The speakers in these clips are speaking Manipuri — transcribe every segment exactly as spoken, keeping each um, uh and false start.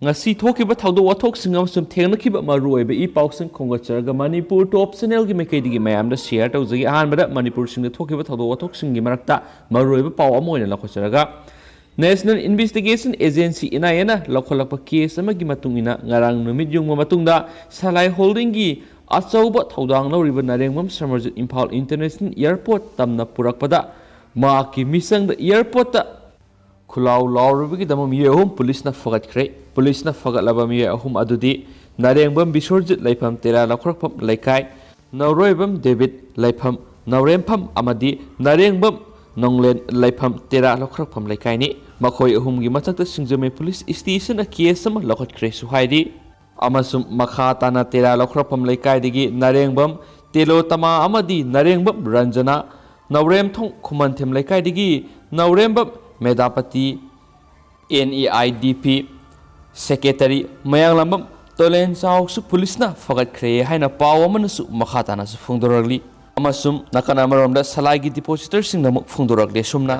ꯉꯁꯤ ꯊꯣꯛꯈꯤꯕ ꯊꯧꯗꯣꯛ ꯋꯥꯊꯣꯛꯁꯤꯡ ꯑꯃꯁꯨꯡ ꯊꯦꯡꯅꯈꯤꯕ ꯃꯔꯨꯑꯣꯏꯕ ꯏ ꯄꯥꯎꯁꯤꯡ ꯈꯣꯝꯒꯠꯆꯔꯒ ꯃꯅꯤꯄꯨꯔ ꯇꯣꯞ ꯆꯦꯅꯦꯜꯒꯤ ꯃꯥꯏꯀꯩꯗꯒꯤ ꯃꯌꯥꯝꯗ ꯁꯤꯌꯔ ꯇꯧꯖꯒꯦ꯫ ꯑꯍꯥꯟꯕꯗ ꯃꯅꯤꯄꯨꯔꯁꯤꯡꯗ ꯊꯣꯛꯈꯤꯕ ꯊꯧꯗꯣꯛ ꯋꯥꯊꯣꯛꯁꯤꯡꯒꯤ ꯃꯔꯛꯇ ꯃꯔꯨꯑꯣꯏꯕ ꯄꯥꯎ ꯑꯃ ꯑꯣꯏꯅ ꯂꯧꯈꯠꯆꯔꯒ, National Investigation Agency, N I A ꯅ ꯂꯧꯈꯠꯂꯛꯄ ꯀꯦꯁ ꯑꯃꯒꯤ ꯃꯇꯨꯡ ꯏꯟꯅ, ꯉꯔꯥꯡ ꯅꯨꯃꯤꯠ ꯌꯨꯡꯕ ꯃꯇꯨꯡꯗ ꯁꯂꯥꯏ ꯍꯣꯜꯗꯤꯡꯒꯤ ꯑꯆꯧꯕ ꯊꯧꯗꯥꯡ ꯂꯧꯔꯤꯕ ꯅꯔꯦꯡꯕꯝ ꯁꯃꯔꯖꯤꯠ ꯏꯝꯐꯥꯜ ꯏꯟꯇꯔꯅꯦꯁꯅꯦꯜ ꯑꯦꯌꯔꯄꯣꯔꯠ ꯇꯝꯅ ꯄꯨꯔꯛꯄꯗ ꯃꯍꯥꯛꯀꯤ ꯃꯤꯆꯪꯗ ꯑꯦꯌꯔꯄꯣꯔꯠꯇ ꯈꯨꯂꯥꯎ ꯂꯥꯎꯔꯨꯕꯒꯤꯗꯃꯛ ꯃꯤꯑꯣꯏ ꯑꯍꯨꯝ ꯄꯨꯂꯤꯁꯅ ꯐꯒꯠꯈ꯭ꯔꯦ꯫ ꯄꯨꯂꯤꯁꯅ ꯐꯒꯠꯂꯕ ꯃꯤꯑꯣꯏ ꯑꯍꯨꯝ ꯑꯗꯨꯗꯤ ꯅꯔꯦꯡꯕꯝ ꯕꯤꯁ꯭ꯋꯔꯖꯤꯠ, ꯂꯩꯐꯝ ꯇꯦꯔꯥ ꯂꯧꯈ꯭ꯔꯛꯐꯝ ꯂꯩꯀꯥꯏ, ꯅꯧꯔꯣꯏꯕꯝ ꯗꯦꯕꯤꯠ, ꯂꯩꯐꯝ ꯅꯧꯔꯦꯝꯐꯝ, ꯑꯃꯗꯤ ꯅꯔꯦꯡꯕꯝ ꯅꯣꯡꯂꯦꯟ, ꯂꯩꯐꯝ ꯇꯦꯔꯥ ꯂꯧꯈ꯭ꯔꯛꯐꯝ ꯂꯩꯀꯥꯏꯅꯤ꯫ ꯃꯈꯣꯏ ꯑꯍꯨꯝꯒꯤ ꯃꯊꯛꯇ ꯁꯤꯡꯖꯃꯩ ꯄꯨꯂꯤꯁ ꯁ꯭ꯇꯦꯁꯟꯅ ꯀꯦꯁ ꯑꯃ ꯂꯧꯈꯠꯈ꯭ꯔꯦꯁꯨ ꯍꯥꯏꯔꯤ꯫ ꯑꯃꯁꯨꯡ ꯃꯈꯥ ꯇꯥꯅ ꯇꯦꯔꯥ ꯂꯧꯈ꯭ꯔꯛꯐꯝ ꯂꯩꯀꯥꯏꯗꯒꯤ ꯅꯔꯦꯡꯕꯝ ꯇꯦꯂꯣꯇꯃꯥ ꯑꯃꯗꯤ ꯅꯔꯦꯡꯕꯝ ꯔꯟꯖꯅꯥ, ꯅꯧꯔꯦꯝꯊꯣꯡ ꯈꯨꯃꯟꯊꯦꯝ ꯂꯩꯀꯥꯏꯗꯒꯤ Naorembam Medapati, N E I D P secretary Mayanglambam Tolen Chaosu ꯄꯨꯂꯤꯁꯅ ꯐꯒꯠꯈ꯭ꯔꯦ ꯍꯥꯏꯅ ꯄꯥꯎ ꯑꯃꯅꯁꯨ ꯃꯈꯥ ꯇꯥꯅꯁꯨ ꯐꯣꯡꯗꯣꯔꯛꯂꯤ꯫ ꯑꯃꯁꯨꯡ ꯅꯥꯀꯟ ꯑꯃꯔꯣꯝꯗ ꯁꯂꯥꯏꯒꯤ ꯗꯤꯄꯣꯖꯤꯇꯔꯁꯤꯡꯅ ꯑꯃꯨꯛ ꯐꯣꯡꯗꯣꯔꯛꯂꯦ ꯑꯁꯨꯝꯅ꯫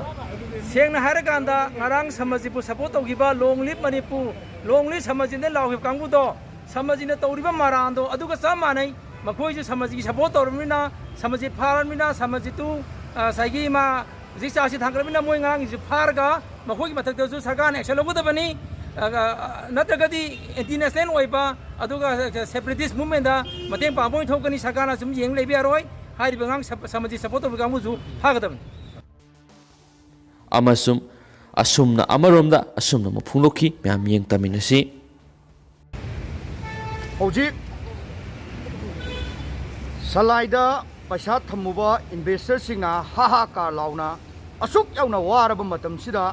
ꯁꯦꯡꯅ ꯍꯥꯏꯔꯀꯥꯟꯗ, ꯉꯔꯥꯡ ꯁꯃꯥꯖꯤꯕꯨ ꯁꯄꯣꯔꯠ ꯇꯧꯈꯤꯕ Long Live Manipur, Long Live ꯁꯃꯥꯖꯤꯅ ꯂꯥꯎꯈꯤꯕ ꯀꯥꯡꯕꯨꯗꯣ, ꯁꯃꯥꯖꯤꯅ ꯇꯧꯔꯤꯕ ꯃꯔꯥꯟꯗꯣ ꯑꯗꯨꯒ ꯆꯞ ꯃꯥꯟꯅꯩ꯫ ꯃꯈꯣꯏꯁꯨ ꯁꯃꯥꯖꯤꯒꯤ ꯁꯄꯣꯔꯠ ꯇꯧꯔꯕꯅꯤꯅ, ꯁꯃꯥꯖꯤ ꯐꯥꯔꯕꯅꯤꯅ, ꯁꯃꯥꯖꯤꯇꯨ, ꯑ, ꯉꯁꯥꯏꯒꯤ ꯃꯥ ꯍꯧꯖꯤꯛ ꯆꯥꯔꯖꯁꯤ ꯊꯥꯡꯒꯠꯂꯕꯅꯤꯅ, ꯃꯣꯏ ꯉꯔꯥꯡꯒꯤꯁꯨ ꯐꯥꯔꯒ ꯃꯈꯣꯏꯒꯤ ꯃꯊꯛꯇꯁꯨ ꯁꯔꯀꯥꯔꯅ action ꯂꯧꯒꯗꯕꯅꯤ꯫ ꯑ, ꯑ, ꯅꯠꯇ꯭ꯔꯒꯗꯤ anti national ꯑꯣꯏꯕ, ꯑꯗꯨꯒ separatist movementꯇ ꯃꯇꯦꯡ ꯄꯥꯡꯕ ꯑꯣꯏꯅ ꯊꯣꯛꯀꯅꯤ꯫ ꯁꯔꯀꯥꯔꯅ ꯁꯨꯝ ꯌꯦꯡ ꯂꯩꯕ ꯌꯥꯔꯣꯏ꯫ ꯍꯥꯏꯔꯤꯕ ꯑꯉꯥꯡ ꯁꯞ-, ꯁꯃꯥꯖꯤ ꯁꯄꯣꯔꯠ ꯇꯧꯕ ꯀꯥꯡꯕꯨꯁꯨ ꯐꯥꯒꯗꯕꯅꯤ꯫ ꯑꯃꯁꯨꯡ ꯑꯁꯨꯝꯅ ꯑꯃꯔꯣꯝꯗ ꯑꯁꯨꯝꯅ ꯑꯃꯨꯛ ꯐꯣꯡꯗꯣꯛꯈꯤ꯫ ꯃꯌꯥꯝ ꯌꯦꯡ ꯇꯝꯃꯤꯟꯅꯁꯤ꯫ ꯍꯧꯖꯤꯛ ꯁꯂꯥꯏꯗ ꯄꯩꯁꯥ ꯊꯝꯃꯨꯕ ꯏꯟꯚꯦꯁꯇꯔꯁꯤꯡꯅ ꯍꯥ ꯍꯥ ꯀꯥ ꯂꯥꯎꯅ ꯑꯁꯨꯛ ꯌꯥꯝꯅ ꯋꯥꯔꯕ ꯃꯇꯝꯁꯤꯗ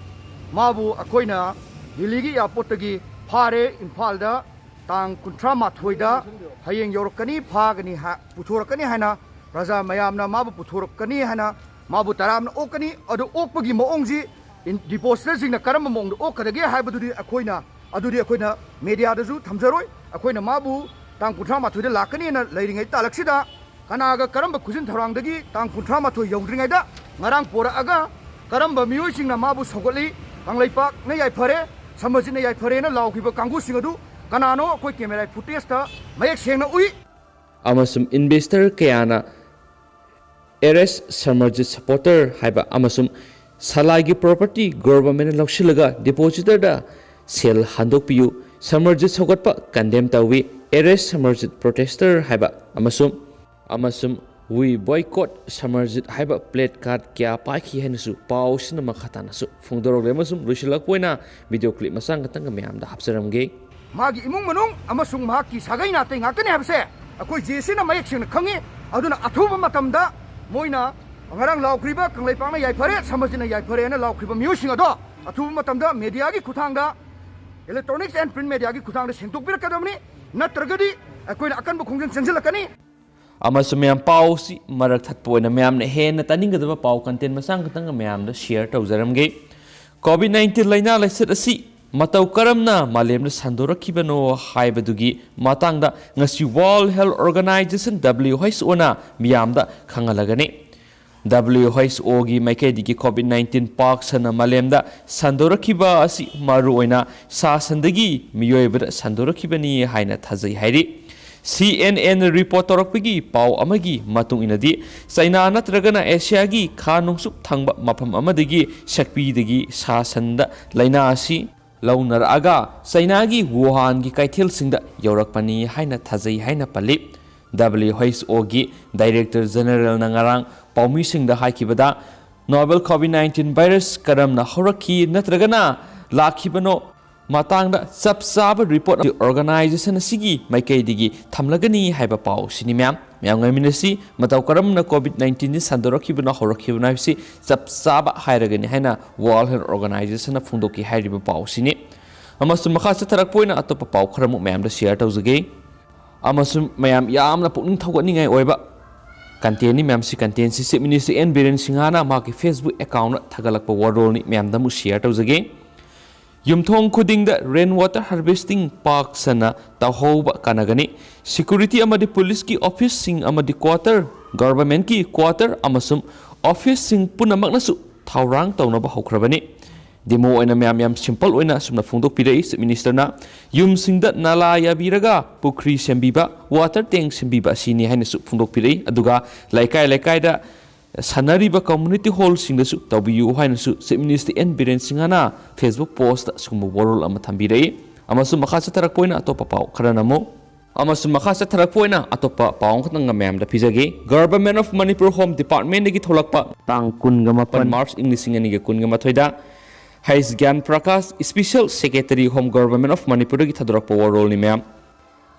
ꯃꯥꯕꯨ ꯑꯩꯈꯣꯏꯅ ꯗꯤꯜꯂꯤꯒꯤ ꯑꯦꯌꯥꯔꯄꯣꯔꯠꯇꯒꯤ ꯐꯥꯔꯦ, ꯏꯝꯐꯥꯜꯗ ꯇꯥꯡ ꯀꯨꯟꯊ꯭ꯔꯥ ꯃꯥꯊꯣꯏꯗ ꯍꯌꯦꯡ ꯌꯧꯔꯛꯀꯅꯤ, ꯐꯥꯒꯅꯤ ꯍꯥ-, ꯄꯨꯊꯣꯔꯛꯀꯅꯤ ꯍꯥꯏꯅ ꯄ꯭ꯔꯖꯥ ꯃꯌꯥꯝꯅ ꯃꯥꯕꯨ ꯄꯨꯊꯣꯔꯛꯀꯅꯤ ꯍꯥꯏꯅ ꯃꯥꯕꯨ ꯇꯔꯥꯝꯅ ꯑꯣꯛꯀꯅꯤ꯫ ꯑꯗꯨ ꯑꯣꯛꯄꯒꯤ ꯃꯑꯣꯡꯁꯤ ꯏꯟ-, ꯗꯤꯄꯣꯖꯤꯇꯔꯁꯤꯡꯅ ꯀꯔꯝꯕ ꯃꯑꯣꯡꯗ ꯑꯣꯛꯀꯗꯒꯦ ꯍꯥꯏꯕꯗꯨꯗꯤ ꯑꯩꯈꯣꯏꯅ, ꯑꯗꯨꯗꯤ ꯑꯩꯈꯣꯏꯅ ꯃꯦꯗꯤꯌꯥꯗꯁꯨ ꯊꯝꯖꯔꯣꯏ꯫ ꯑꯩꯈꯣꯏꯅ ꯃꯥꯕꯨ ꯇꯥꯡ ꯀꯨꯟꯊ꯭ꯔꯥ ꯃꯥꯊꯣꯏꯗ ꯂꯥꯛꯀꯅꯤ ꯍꯥꯏꯅ ꯂꯩꯔꯤꯉꯩ ꯇꯥꯂꯛꯁꯤꯗ ꯀꯅꯥꯒ ꯀꯔꯝꯕ ꯈꯨꯖꯤꯟ ꯊꯧꯔꯥꯡꯗꯒꯤ ꯇꯥꯡ ꯀꯨꯟꯊ꯭ꯔꯥ ꯃꯥꯊꯣꯏ ꯌꯧꯗ꯭ꯔꯤꯉꯩꯗ ꯉꯔꯥꯡ ꯄꯣꯔꯛꯑꯒ ꯀꯔꯝꯕ ꯃꯤꯑꯣꯏꯁꯤꯡꯅ ꯃꯥꯕꯨ ꯁꯧꯒꯠꯂꯤ? ꯀꯪꯂꯩꯄꯥꯛꯅ ꯌꯥꯏꯐꯔꯦ, ꯁꯃꯔꯖꯤꯠꯅ ꯌꯥꯏꯐꯔꯦꯅ ꯂꯥꯎꯈꯤꯕ ꯀꯥꯡꯕꯨꯁꯤꯡ ꯑꯗꯨ ꯀꯅꯥꯅꯣ? ꯑꯩꯈꯣꯏ ꯀꯦꯃꯦꯔꯥꯒꯤ ꯐꯨꯇꯦꯖꯇ ꯃꯌꯦꯛ ꯁꯦꯡꯅ ꯎꯏ꯫ ꯑꯃꯁꯨꯡ ꯏꯟꯚꯦꯁꯇꯔ ꯀꯌꯥꯅ ꯑꯦꯔꯦꯁ ꯁꯃꯔꯖꯤꯠ ꯁꯄꯣꯔꯇꯔ ꯍꯥꯏꯕ ꯑꯃꯁꯨꯡ ꯁꯂꯥꯏꯒꯤ ꯄ꯭ꯔꯣꯄꯔꯇꯤ ꯒꯣꯚꯔꯟꯃꯦꯟꯠꯅ ꯂꯧꯁꯤꯜꯂꯒ ꯗꯤꯄꯣꯖꯤꯇꯔꯗ ꯁꯦꯜ ꯍꯟꯗꯣꯛꯄꯤꯌꯨ, ꯁꯃꯔꯖꯤꯠ ꯁꯧꯒꯠꯄ ꯀꯟꯗꯦꯝ ꯇꯧꯏ, ꯑꯦꯔꯦꯁ ꯁꯃꯔꯖꯤꯠ ꯄ꯭ꯔꯣꯇꯦꯁꯇꯔ ꯍꯥꯏꯕ ꯑꯃꯁꯨꯡ ꯑꯃꯁꯨꯡ ꯋꯤ ꯕꯣꯏꯀꯣꯠ ꯁꯃꯔꯖꯤꯠ ꯍꯥꯏꯕ ꯄ꯭ꯂꯦ ꯀꯥꯔꯗ ꯀꯌꯥ ꯄꯥꯏꯈꯤ ꯍꯥꯏꯅꯁꯨ ꯄꯥꯎꯁꯤꯅ ꯃꯈꯥ ꯇꯥꯅꯁꯨ ꯐꯣꯡꯗꯣꯔꯛꯂꯦ꯫ ꯑꯃꯁꯨꯡ ꯂꯣꯏꯁꯤꯜꯂꯛꯄ ꯑꯣꯏꯅ ꯚꯤꯗꯤꯑꯣ ꯀ꯭ꯂꯤꯞ ꯃꯆꯥ ꯈꯛꯇꯪꯒ ꯃꯌꯥꯝꯗ ꯍꯥꯞꯆꯔꯝꯒꯦ꯫ ꯃꯥꯒꯤ ꯏꯃꯨꯡ ꯃꯅꯨꯡ ꯑꯃꯁꯨꯡ ꯃꯍꯥꯛꯀꯤ ꯁꯥꯒꯩ ꯅꯥꯇꯩ ꯉꯥꯛꯇꯅꯤ ꯍꯥꯏꯕꯁꯦ ꯑꯩꯈꯣꯏ ꯖꯦ ꯁꯤꯅ ꯃꯌꯦꯛ ꯁꯦꯡꯅ ꯈꯪꯉꯤ꯫ ꯑꯗꯨꯅ ꯑꯊꯨꯕ ꯃꯇꯝꯗ ꯃꯣꯏꯅ ꯉꯔꯥꯡ ꯂꯥꯎꯈ꯭ꯔꯤꯕ ꯀꯪꯂꯩꯄꯥꯛꯅ ꯌꯥꯏꯐꯔꯦ, ꯁꯃꯔꯖꯤꯠꯅ ꯌꯥꯏꯐꯔꯦꯅ ꯂꯥꯎꯈ꯭ꯔꯤꯕ ꯃꯤꯑꯣꯏꯁꯤꯡ ꯑꯗꯣ ꯑꯊꯨꯕ ꯃꯇꯝꯗ ꯃꯦꯗꯤꯌꯥꯒꯤ ꯈꯨꯠꯊꯥꯡꯗ, electronics and print mediaꯒꯤ ꯈꯨꯠꯊꯥꯡꯗ ꯁꯦꯡꯗꯣꯛꯄꯤꯔꯛꯀꯗꯕꯅꯤ꯫ ꯅꯠꯇ꯭ꯔꯒꯗꯤ ꯑꯩꯈꯣꯏꯅ ꯑꯀꯟꯕ ꯈꯣꯡꯖꯪ ꯆꯪꯁꯤꯜꯂꯛꯀꯅꯤ꯫ ꯑꯃꯁꯨꯡ ꯃꯌꯥꯝ, ꯄꯥꯎꯁꯤ ꯃꯔꯛ ꯊꯠꯄ ꯑꯣꯏꯅ ꯃꯌꯥꯝꯅ ꯍꯦꯟꯅ ꯇꯥꯅꯤꯡꯒꯗꯕ ꯄꯥꯎ ꯀꯟꯇꯦꯟ ꯃꯆꯥ ꯈꯛꯇꯪꯒ ꯃꯌꯥꯝꯗ ꯁꯤꯌꯔ ꯇꯧꯖꯔꯝꯒꯦ꯫ ꯀꯣꯚꯤꯗ ꯅꯥꯏꯟꯇꯤꯟ ꯂꯥꯏꯅꯥ ꯂꯥꯏꯆꯠ ꯑꯁꯤ ꯃꯇꯧ ꯀꯔꯝꯅ ꯃꯥꯂꯦꯝꯗ ꯁꯟꯗꯣꯔꯛꯈꯤꯕꯅꯣ ꯍꯥꯏꯕꯗꯨꯒꯤ ꯃꯇꯥꯡꯗ ꯉꯁꯤ World Health Organization, W H O ꯅ ꯃꯤꯌꯥꯝꯗ ꯈꯪꯍꯜꯂꯒꯅꯤ꯫ W H O ꯒꯤ ꯃꯥꯏꯀꯩꯗꯒꯤ ꯀꯣꯚꯤꯗ ꯅꯥꯏꯟꯇꯤꯟ ꯄꯥꯛ ꯁꯟꯅ ꯃꯥꯂꯦꯝꯗ ꯁꯟꯗꯣꯔꯛꯈꯤꯕ ꯑꯁꯤ ꯃꯔꯨꯑꯣꯏꯅ ꯁꯥ ꯁꯟꯗꯒꯤ ꯃꯤꯑꯣꯏꯕꯗ ꯁꯟꯗꯣꯔꯛꯈꯤꯕꯅꯤ ꯍꯥꯏꯅ ꯊꯥꯖꯩ ꯍꯥꯏꯔꯤ꯫ C N N ꯔꯤꯄꯣꯔꯠ ꯇꯧꯔꯛꯄꯒꯤ ꯄꯥꯎ ꯑꯃꯒꯤ ꯃꯇꯨꯡ ꯏꯟꯅꯗꯤ, ꯆꯩꯅꯥ ꯅꯠꯇ꯭ꯔꯒꯅ ꯑꯦꯁꯤꯌꯥꯒꯤ ꯈꯥ ꯅꯣꯡꯆꯨꯞ ꯊꯪꯕ ꯃꯐꯝ ꯑꯃꯗꯒꯤ ꯁꯛꯄꯤꯗꯒꯤ ꯁꯥ ꯁꯟꯗ ꯂꯥꯏꯅꯥ ꯑꯁꯤ ꯂꯧꯅꯔꯛꯑꯒ ꯆꯩꯅꯥꯒꯤ ꯋꯨꯍꯥꯟꯒꯤ ꯀꯩꯊꯦꯜꯁꯤꯡꯗ ꯌꯧꯔꯛꯄꯅꯤ ꯍꯥꯏꯅ ꯊꯥꯖꯩ ꯍꯥꯏꯅ ꯄꯜꯂꯤ꯫ W H O ꯒꯤ ꯗꯥꯏꯔꯦꯛꯇꯔ ꯖꯦꯅꯔꯦꯜꯅ ꯉꯔꯥꯡ ꯄꯥꯎꯃꯤꯁꯤꯡꯗ ꯍꯥꯏꯈꯤꯕꯗ, ꯅꯣꯕꯦꯜ ꯀꯣꯚꯤꯗ ꯅꯥꯏꯟꯇꯤꯟ ꯚꯥꯏꯔꯁ ꯀꯔꯝꯅ ꯍꯧꯔꯛꯈꯤ ꯅꯠꯇ꯭ꯔꯒꯅ ꯂꯥꯛꯈꯤꯕꯅꯣ ꯃꯇꯥꯡꯗ ꯆꯞ ꯆꯥꯕ ꯔꯤꯄꯣꯔꯠ ꯑꯃꯗꯤ ꯑꯣꯔꯒꯅꯥꯏꯖꯦꯁꯟ ꯑꯁꯤꯒꯤ ꯃꯥꯏꯀꯩꯗꯒꯤ ꯊꯝꯂꯒꯅꯤ ꯍꯥꯏꯕ ꯄꯥꯎꯁꯤꯅꯤ꯫ ꯃꯌꯥꯝ, ꯃꯌꯥꯝ ꯉꯥꯏꯃꯤꯟꯅꯁꯤ꯫ ꯃꯇꯧ ꯀꯔꯝꯅ ꯀꯣꯚꯤꯗ ꯅꯥꯏꯟꯇꯤꯟꯁꯤ ꯁꯟꯗꯣꯔꯛꯈꯤꯕꯅꯣ, ꯍꯧꯔꯛꯈꯤꯕꯅꯣ ꯍꯥꯏꯕꯁꯤ ꯆꯞ ꯆꯥꯕ ꯍꯥꯏꯔꯒꯅꯤ ꯍꯥꯏꯅ World Health Organization ꯅ ꯐꯣꯡꯗꯣꯛꯈꯤ ꯍꯥꯏꯔꯤꯕ ꯄꯥꯎꯁꯤꯅꯤ꯫ ꯑꯃꯁꯨꯡ ꯃꯈꯥ ꯆꯠꯊꯔꯛꯄ ꯑꯣꯏꯅ ꯑꯇꯣꯞꯄ ꯄꯥꯎ ꯈꯔꯃꯨꯛ ꯃꯌꯥꯝꯗ ꯁꯤꯌꯔ ꯇꯧꯖꯒꯦ꯫ ꯑꯃꯁꯨꯡ ꯃꯌꯥꯝ ꯌꯥꯝꯅ ꯄꯨꯛꯅꯤꯡ ꯊꯧꯒꯠꯅꯤꯡꯉꯥꯏ ꯑꯣꯏꯕ ꯀꯟꯇꯦꯟꯅꯤ ꯃꯌꯥꯝꯁꯤ꯫ ꯀꯟꯇꯦꯟꯁꯤ ꯆꯤꯐ ꯃꯤꯅꯤꯁꯇꯔ ꯑꯦꯟ ꯕꯤꯔꯦꯟ ꯁꯤꯡꯍꯥꯅ ꯃꯍꯥꯛꯀꯤ Facebook account ꯊꯥꯒꯠꯂꯛꯄ ꯋꯥꯔꯣꯜꯅꯤ꯫ ꯃꯌꯥꯝꯗ ꯑꯃꯨꯛ ꯁꯤꯌꯔ ꯇꯧꯖꯒꯦ꯫ ꯌꯨꯝꯊꯣꯡ ꯈꯨꯗꯤꯡꯗ rain water harvesting ꯄꯥꯛ ꯁꯟꯅ ꯇꯧꯍꯧꯕ ꯀꯥꯟꯅꯒꯅꯤ꯫ ꯁꯦꯀ꯭ꯌꯨꯔꯤꯇꯤ ꯑꯃꯗꯤ ꯄꯨꯂꯤꯁꯀꯤ ꯑꯣꯐꯤꯁꯁꯤꯡ ꯑꯃꯗꯤ ꯀ꯭ꯋꯥꯇꯔ, ꯒꯚꯔꯟꯃꯦꯟꯠꯀꯤ ꯀ꯭ꯋꯥꯇꯔ ꯑꯃꯁꯨꯡ ꯑꯣꯐꯤꯁꯁꯤꯡ ꯄꯨꯝꯅꯃꯛꯅꯁꯨ ꯊꯧꯔꯥꯡ ꯇꯧꯅꯕ ꯍꯧꯈ꯭ꯔꯕꯅꯤ꯫ Demo ꯑꯣꯏꯅ ꯃꯌꯥꯝ ꯌꯥꯝ simple ꯑꯣꯏꯅ ꯑꯁꯨꯝꯅ ꯐꯣꯡꯗꯣꯛꯄꯤꯔꯛꯏ꯫ Chief Minister ꯅ ꯌꯨꯝꯁꯤꯡꯗ ꯅꯥꯂꯥ ꯌꯥꯕꯤꯔꯒ ꯄꯨꯈ꯭ꯔꯤ ꯁꯦꯝꯕꯤꯕ, water tank ꯁꯦꯝꯕꯤꯕ ꯑꯁꯤꯅꯤ ꯍꯥꯏꯅꯁꯨ ꯐꯣꯡꯗꯣꯛꯄꯤꯔꯛꯏ꯫ ꯑꯗꯨꯒ ꯂꯩꯀꯥꯏ ꯂꯩꯀꯥꯏꯗ ꯁꯥꯟꯅꯔꯤꯕ community hall ꯁꯤꯡꯗꯁꯨ ꯇꯧꯕꯤꯌꯨ ꯍꯥꯏꯅꯁꯨ Chief Minister N ꯕꯤꯔꯦꯟ ꯁꯤꯡꯍꯅ Facebook post ꯇ ꯁꯤꯒꯨꯝꯕ ꯋꯥꯔꯣꯜ ꯑꯃ ꯊꯝꯕꯤꯔꯛꯏ꯫ ꯑꯃꯁꯨꯡ ꯃꯈꯥ ꯆꯠꯊꯔꯛꯄ ꯑꯣꯏꯅ ꯑꯇꯣꯞꯄ ꯄꯥꯎ ꯈꯔꯅ ꯑꯃꯨꯛ ꯑꯃꯁꯨꯡ ꯃꯈꯥ ꯆꯠꯊꯔꯛꯄ ꯑꯣꯏꯅ ꯑꯇꯣꯞꯄ ꯄꯥꯎ ꯑꯃꯈꯛꯇꯪꯒ ꯃꯌꯥꯝꯗ ꯄꯤꯖꯒꯦ꯫ Government of Manipur Home Department ꯗꯒꯤ ꯊꯣꯛꯂꯛꯄ ꯇꯥꯡ ꯀꯨꯟꯒ ꯃꯥꯄꯟ March ꯏꯪ ꯂꯤꯁꯤꯡ ꯑꯅꯤꯒ ꯀꯨꯟꯒ ꯃꯥꯊꯣꯏꯗ ꯍꯩꯁ ꯒ꯭ꯌꯥꯟ Prakash, Special Secretary Home, Government of Manipur ꯗꯒꯤ ꯊꯥꯗꯣꯔꯛꯄ ꯋꯥꯔꯣꯜꯅꯤ ꯃꯌꯥꯝ꯫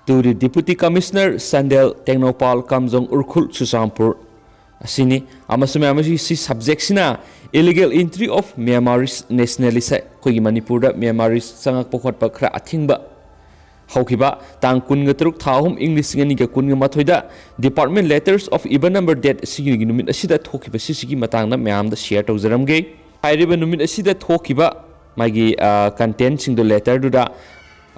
To the Deputy Commissioner Chandel, Tengnoupal, Kamjong, Ukhrul, Churachandpur ꯑꯁꯤꯅꯤ꯫ ꯑꯃꯁꯨꯡ ꯃꯌꯥꯝ ꯑꯁꯤ, ꯁꯤ subject ꯁꯤꯅ illegal entry of Myanmarese nationalist, ꯑꯩꯈꯣꯏꯒꯤ ꯃꯅꯤꯄꯨꯔꯗ Myanmarese ꯆꯪꯉꯛꯄ ꯈꯣꯠꯄ ꯈꯔ ꯑꯊꯤꯡꯕ ꯍꯧꯈꯤꯕ ꯇꯥꯡ ꯀꯨꯟꯒ ꯇꯔꯨꯛ ꯊꯥ ꯑꯍꯨꯝ ꯏꯪ ꯂꯤꯁꯤꯡ ꯑꯅꯤꯒ ꯀꯨꯟꯒ ꯃꯥꯊꯣꯏꯗ Department Letters of Even Number Date ꯑꯁꯤꯒꯤ ꯅꯨꯃꯤꯠ ꯑꯁꯤꯗ ꯊꯣꯛꯈꯤꯕ ꯁꯤꯁꯤꯒꯤ ꯃꯇꯥꯡꯗ ꯃꯌꯥꯝꯗ share ꯇꯧꯖꯔꯝꯒꯦ꯫ ꯍꯥꯏꯔꯤꯕ ꯅꯨꯃꯤꯠ ꯑꯁꯤꯗ ꯊꯣꯛꯈꯤꯕ ꯃꯥꯒꯤ, ꯑ, content ꯁꯤꯡꯗꯣ letter ꯗꯨꯗ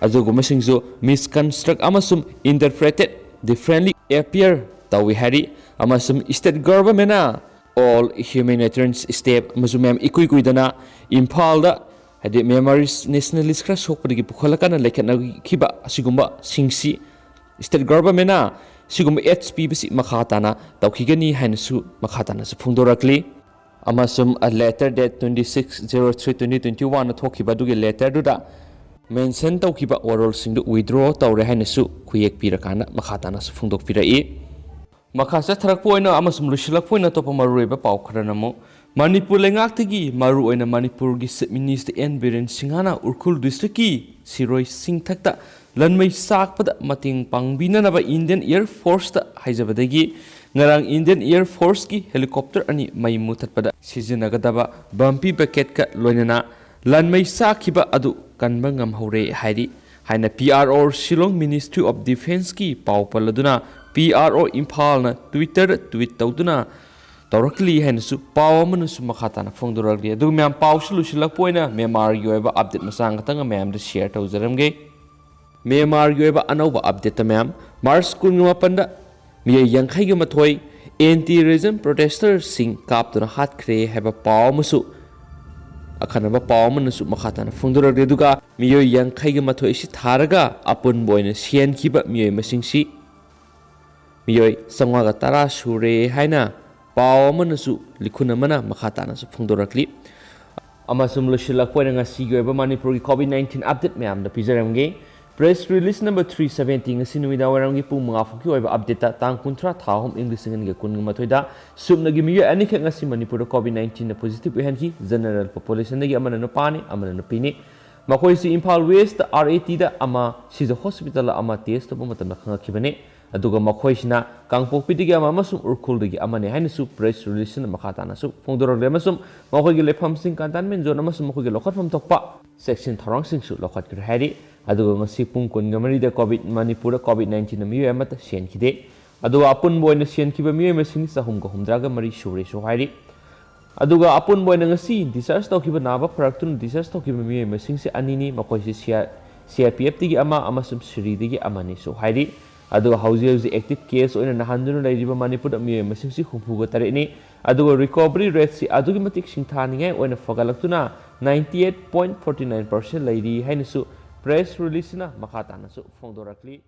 ꯑꯗꯨꯒꯨꯝꯕꯁꯤꯡꯁꯨ misconstrued ꯑꯃꯁꯨꯡ interpreted differently appear ꯇꯧꯏ ꯍꯥꯏꯔꯤ꯫ ꯑꯃꯁꯨꯡ state government ꯅ all humanitarian step ꯑꯃꯁꯨꯡ ꯃꯌꯥꯝ ꯏꯀꯨꯏ ꯀꯨꯏꯗꯅ ꯏꯝꯐꯥꯜꯗ, ꯍꯥꯏꯗꯤ Myanmarese nationalist ꯈꯔ ꯁꯣꯛꯄꯗꯒꯤ ꯄꯨꯈꯠꯂꯀꯥꯟꯗ ꯂꯩꯈꯠꯅꯈꯤꯕ ꯑꯁꯤꯒꯨꯝꯕꯁꯤꯡꯁꯤ state government ꯅ ꯁꯤꯒꯨꯝꯕ aids ꯄꯤꯕꯁꯤ ꯃꯈꯥ ꯇꯥꯅ ꯇꯧꯈꯤꯒꯅꯤ ꯍꯥꯏꯅꯁꯨ ꯃꯈꯥ ꯇꯥꯅꯁꯨ ꯐꯣꯡꯗꯣꯔꯛꯂꯤ꯫ ꯑꯃꯁꯨꯡ a letter date twenty six zero three twenty twenty one ꯅ ꯊꯣꯛꯈꯤꯕ ꯑꯗꯨꯒꯤ letter ꯗꯨꯗ mention ꯇꯧꯈꯤꯕ ꯋꯥꯔꯣꯜꯁꯤꯡꯗꯨ withdraw ꯇꯧꯔꯦ ꯍꯥꯏꯅꯁꯨ ꯈꯨꯌꯦꯛ ꯄꯤꯔꯀꯥꯟꯗ ꯃꯈꯥ ꯇꯥꯅꯁꯨ ꯐꯣꯡꯗꯣꯛꯄꯤꯔꯛꯏ꯫ ꯃꯈꯥ ꯆꯠꯊꯔꯛꯄ ꯑꯣꯏꯅ ꯑꯃꯁꯨꯡ ꯂꯣꯏꯁꯤꯜꯂꯛꯄ ꯑꯣꯏꯅ ꯑꯇꯣꯞꯄ ꯃꯔꯨꯑꯣꯏꯕ ꯄꯥꯎ ꯈꯔꯅ ꯑꯃꯨꯛ, ꯃꯅꯤꯄꯨꯔ ꯂꯩꯉꯥꯛꯇꯒꯤ ꯃꯔꯨꯑꯣꯏꯅ ꯃꯅꯤꯄꯨꯔꯒꯤ Chief Minister N ꯕꯤꯔꯦꯟ ꯁꯤꯡꯍꯅ ꯎꯈ꯭ꯔꯨꯜ district ꯀꯤ ꯁꯤꯔꯣꯏ ꯆꯤꯡꯊꯛꯇ ꯂꯟꯃꯩ ꯆꯥꯛꯄꯗ ꯃꯇꯦꯡ ꯄꯥꯡꯕꯤꯅꯅꯕ Indian Air Force ꯇ ꯍꯥꯏꯖꯕꯗꯒꯤ ꯉꯔꯥꯡ Indian Air Force ꯀꯤ helicopter ꯑꯅꯤ ꯃꯩ ꯃꯨꯊꯠꯄꯗ ꯁꯤꯖꯤꯟꯅꯒꯗꯕ bumpy bucket ꯀ ꯂꯣꯏꯅꯅ ꯂꯟꯃꯩ ꯆꯥꯛꯈꯤꯕ ꯑꯗꯨ ꯀꯟꯕ ꯉꯝꯍꯧꯔꯦ ꯍꯥꯏꯔꯤ ꯍꯥꯏꯅ P R O, Shillong Ministry of Defence ꯀꯤ ꯄꯥꯎ ꯄꯜꯂꯗꯨꯅ P R O ꯏꯝꯐꯥꯜꯅ Twitter ꯗ tweet ꯇꯧꯗꯨꯅ ꯇꯧꯔꯛꯂꯤ ꯍꯥꯏꯅꯁꯨ ꯄꯥꯎ ꯑꯃꯅꯁꯨ ꯃꯈꯥ ꯇꯥꯅ ꯐꯣꯡꯗꯣꯔꯛꯂꯤ꯫ ꯑꯗꯨꯒ ꯃꯌꯥꯝ, ꯄꯥꯎꯁꯤ ꯂꯣꯏꯁꯤꯜꯂꯛꯄ ꯑꯣꯏꯅ ꯃ꯭ꯌꯥꯟꯃꯥꯔꯒꯤ ꯑꯣꯏꯕ update ꯃꯆꯥ ꯈꯛꯇꯪ ꯃꯌꯥꯝꯗ share ꯇꯧꯖꯔꯝꯒꯦ꯫ ꯃ꯭ꯌꯥꯟꯃꯥꯔꯒꯤ ꯑꯣꯏꯕ ꯑꯅꯧꯕ update ꯇ ꯃꯌꯥꯝ, March ꯀꯨꯟꯒ ꯃꯥꯄꯟꯗ ꯃꯤꯑꯣꯏ ꯌꯥꯡꯈꯩꯒ ꯃꯥꯊꯣꯏ anti regime protester ꯁꯤꯡ ꯀꯥꯞꯇꯨꯅ ꯍꯥꯠꯈ꯭ꯔꯦ ꯍꯥꯏꯕ ꯄꯥꯎ ꯑꯃꯁꯨ ꯑꯈꯟꯅꯕ ꯄꯥꯎ ꯑꯃꯅꯁꯨ ꯃꯈꯥ ꯇꯥꯅ ꯐꯣꯡꯗꯣꯔꯛꯂꯤ꯫ ꯑꯗꯨꯒ ꯃꯤꯑꯣꯏ ꯌꯥꯡꯈꯩꯒ ꯃꯥꯊꯣꯏ ꯑꯁꯤ ꯊꯥꯔꯒ ꯑꯄꯨꯟꯕ ꯑꯣꯏꯅ ꯁꯤꯍꯟꯈꯤꯕ ꯃꯤꯑꯣꯏ ꯃꯁꯤꯡꯁꯤ ꯃꯤꯑꯣꯏ ꯆꯥꯝꯃꯉꯥꯒ ꯇꯔꯥ ꯁꯨꯔꯦ ꯍꯥꯏꯅ ꯄꯥꯎ ꯑꯃꯅꯁꯨ, ꯂꯤꯈꯨꯟ ꯑꯃꯅ ꯃꯈꯥ ꯇꯥꯅꯁꯨ ꯐꯣꯡꯗꯣꯔꯛꯂꯤ꯫ ꯑꯃꯁꯨꯡ ꯂꯣꯏꯁꯤꯜꯂꯛꯄ ꯑꯣꯏꯅ ꯉꯁꯤꯒꯤ ꯑꯣꯏꯕ ꯃꯅꯤꯄꯨꯔꯒꯤ COVID nineteen update ꯃꯌꯥꯝꯗ ꯄꯤꯖꯔꯝꯒꯦ꯫ Press release number three seventy, ꯉꯁꯤ ꯅꯨꯃꯤꯗꯥꯡ ꯋꯥꯏꯔꯝꯒꯤ ꯄꯨꯡ ꯃꯉꯥ ꯐꯥꯎꯒꯤ ꯑꯣꯏꯕ update ꯇ, ꯇꯥꯡ ꯀꯨꯟꯊ꯭ꯔꯥ, ꯊꯥ ꯑꯍꯨꯝ, ꯏꯪ ꯂꯤꯁꯤꯡ ꯑꯅꯤꯒ ꯀꯨꯟꯒ ꯃꯥꯊꯣꯏꯗ ꯁꯨꯞꯅꯒꯤ ꯃꯤꯑꯣꯏ ꯑꯅꯤꯈꯛ ꯉꯁꯤ ꯃꯅꯤꯄꯨꯔꯗ COVID nineteen ꯅ positive ꯑꯣꯏꯍꯟꯈꯤ꯫ General population ꯗꯒꯤ ꯑꯃꯅ ꯅꯨꯄꯥꯅꯤ, ꯑꯃꯅ ꯅꯨꯄꯤꯅꯤ꯫ ꯃꯈꯣꯏꯁꯤ ꯏꯝꯐꯥꯜ West RAT ꯗ ꯑꯃ, ꯁꯤꯖ Hospital ꯗ ꯑꯃ test ꯇꯧꯕ ꯃꯇꯝꯗ ꯈꯪꯂꯛꯈꯤꯕꯅꯤ꯫ ꯑꯗꯨꯒ ꯃꯈꯣꯏꯁꯤꯅ ꯀꯥꯡꯄꯣꯛꯄꯤꯗꯒꯤ ꯑꯃ ꯑꯃꯁꯨꯡ ꯎꯈ꯭ꯔꯨꯜꯗꯒꯤ ꯑꯃꯅꯤ ꯍꯥꯏꯅꯁꯨ press release ꯁꯤꯅ ꯃꯈꯥ ꯇꯥꯅꯁꯨ ꯐꯣꯡꯗꯣꯔꯛꯂꯤ꯫ ꯑꯃꯁꯨꯡ ꯃꯈꯣꯏꯒꯤ ꯂꯩꯐꯝꯁꯤꯡ, containment zone ꯑꯃꯁꯨꯡ ꯃꯈꯣꯏꯒꯤ ꯂꯧꯈꯠꯐꯝ ꯊꯣꯛꯄ ꯆꯦꯛꯁꯤꯟ ꯊꯧꯔꯥꯡꯁꯤꯡꯁꯨ ꯂꯧꯈꯠꯈ꯭ꯔꯦ ꯍꯥꯏꯔꯤ꯫ ꯑꯗꯨꯒ ꯉꯁꯤ ꯄꯨꯡ ꯀꯨꯟꯒ ꯃꯔꯤꯗ COVID, ꯃꯅꯤꯄꯨꯔꯗ COVID nineteen ꯅ ꯃꯤꯑꯣꯏ ꯑꯃꯠꯇ ꯁꯤꯍꯟꯈꯤꯗꯦ꯫ ꯑꯗꯨꯒ ꯑꯄꯨꯟꯕ ꯑꯣꯏꯅ ꯁꯤꯍꯟꯈꯤꯕ ꯃꯤꯑꯣꯏ ꯃꯁꯤꯡ ꯆꯍꯨꯝꯒ ꯍꯨꯝꯗ꯭ꯔꯥꯒ ꯃꯔꯤ ꯁꯨꯔꯦꯁꯨ ꯍꯥꯏꯔꯤ꯫ ꯑꯗꯨꯒ ꯑꯄꯨꯟꯕ ꯑꯣꯏꯅ ꯉꯁꯤ discharge ꯇꯧꯈꯤꯕ, ꯅꯥꯕ ꯐꯔꯛꯇꯨꯅ discharge ꯇꯧꯈꯤꯕ ꯃꯤꯑꯣꯏ ꯃꯁꯤꯡꯁꯦ ꯑꯅꯤꯅꯤ꯫ ꯃꯈꯣꯏꯁꯤ CR, CRPF ꯇꯒꯤ ꯑꯃ ꯑꯃꯁꯨꯡ ꯁꯤꯔꯤꯗꯒꯤ ꯑꯃꯅꯤꯁꯨ ꯍꯥꯏꯔꯤ꯫ ꯑꯗꯨꯒ ꯍꯧꯖꯤꯛ ꯍꯧꯖꯤꯛ active case ꯑꯣꯏꯅ ꯅꯥꯍꯟꯗꯨꯅ ꯂꯩꯔꯤꯕ ꯃꯅꯤꯄꯨꯔꯗ ꯃꯤꯑꯣꯏ ꯃꯁꯤꯡꯁꯤ ꯍꯨꯝꯐꯨꯒ ꯇꯔꯦꯠꯅꯤ꯫ ꯑꯗꯨꯒ recovery rate ꯁꯤ ꯑꯗꯨꯛꯀꯤ ꯃꯇꯤꯛ ꯁꯤꯡꯊꯥꯅꯤꯡꯉꯥꯏ ꯑꯣꯏꯅ ꯐꯒꯠꯂꯛꯇꯨꯅ ninety eight point forty nine percent ꯂꯩꯔꯤ ꯍꯥꯏꯅꯁꯨ press release ꯁꯤꯅ ꯃꯈꯥ ꯇꯥꯅꯁꯨ ꯐꯣꯡꯗꯣꯔꯛꯂꯤ꯫